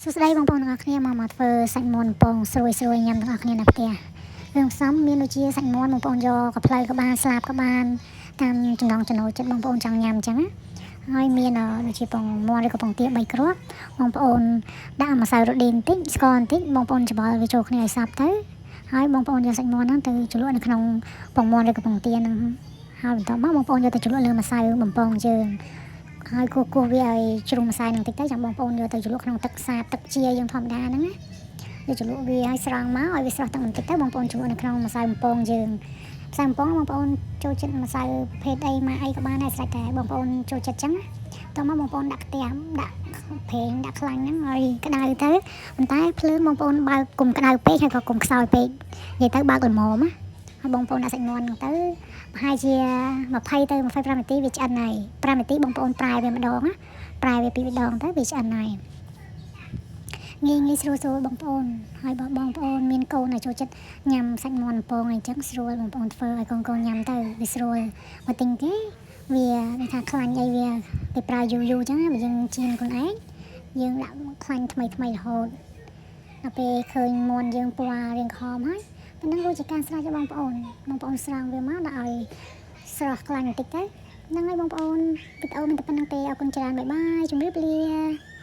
សួស្តីបងប្អូនទាំងអស់គ្នាមកមកធ្វើសាច់មាន់បំពងស្រួយស្រួយញ៉ាំទាំងអស់គ្នានៅផ្ទះគ្រឿងផ្សំមានដូចជាសាច់មាន់បងប្អូនយកកាផ្លូវក៏បានស្លាបក៏បានតាមចំណង់ចំណូលចិត្តបងប្អូនចង់ញ៉ាំអញ្ចឹងណាហើយមានដូចជាពងមាន់ឬក៏ពងទា3គ្រាប់បងប្អូនដាក់ម្សៅរ៉ូឌីបន្តិចស្ករបន្តិចបងប្អូនច្បល់វាចូលគ្នាឲ្យសព្វទៅហើយបងប្អូនយកសាច់មាន់ហ្នឹងទៅជ្រលក់នៅក្នុងពងមាន់ឬក៏ពងទាហ្នឹងហើយបន្ទាប់មកបងប្អូនយកទៅជ្រលក់លើម្សៅបំពងយើង ហើយគោះគោះវាឲ្យជ្រុះម្សៅនឹងតិចទៅចាំបងប្អូនយកទៅជ្រលក់ក្នុងទឹកសាបទឹកជាយើងធម្មតាហ្នឹងណាយកជ្រលក់វាឲ្យស្រង់មកឲ្យវាស្រស់ទឹកបន្តិចទៅបងប្អូនជ្រលក់នៅក្នុងម្សៅបំពងយើងម្សៅបំពងបងប្អូនចូលចិត្តម្សៅប្រភេទអីមកអីក៏បានដែរស្រេចតែបងប្អូនចូលចិត្តចឹងណាតោះមកបងប្អូនដាក់ខ្ទះដាក់ប្រេងដាក់ខ្លាញ់ហ្នឹងឲ្យក្តៅទៅប៉ុន្តែភ្លើងបងប្អូនបើកកុំក្តៅពេកហើយក៏កុំខ្សោយពេកនិយាយទៅបើកល្មមណាហើយបងប្អូនដាក់សាច់មាន់ហ្នឹងទៅប្រហែលជា20ទៅ25នាទីវាឆ្អិនហើយ5នាទីបងប្អូនប្រែវាម្ដងណាប្រែវាពីរដងទៅវាឆ្អិនហើយងាយងាយស្រួលស្រួលបងប្អូនហើយបើបងប្អូនមានកូនឲ្យចូលចិត្តញ៉ាំសាច់មាន់បំពងអីចឹងស្រួលបងប្អូនធ្វើឲ្យកូនកូនញ៉ាំទៅវាស្រួលមកទិញគេវាគេថាខ្លាញ់អីវាគេប្រើយូរយូរចឹងណាបើយើងចៀនខ្លួនឯងយើងដាក់ខ្លាញ់ថ្មីថ្មីរហូតដល់ពេលឃើញមាន់យើងពណ៌រាងក្រហមហើយប៉ុណ្ណឹងរួចជាការស្រេចបងប្អូនបងប្អូនស្រង់វាមកដាក់ឲ្យស្រស់ខ្លាញ់បន្តិចទៅហ្នឹងហើយបងប្អូនវីដេអូមានតែប៉ុណ្ណឹងទេអរគុណច្រើន bye bye ជម្រាបលា។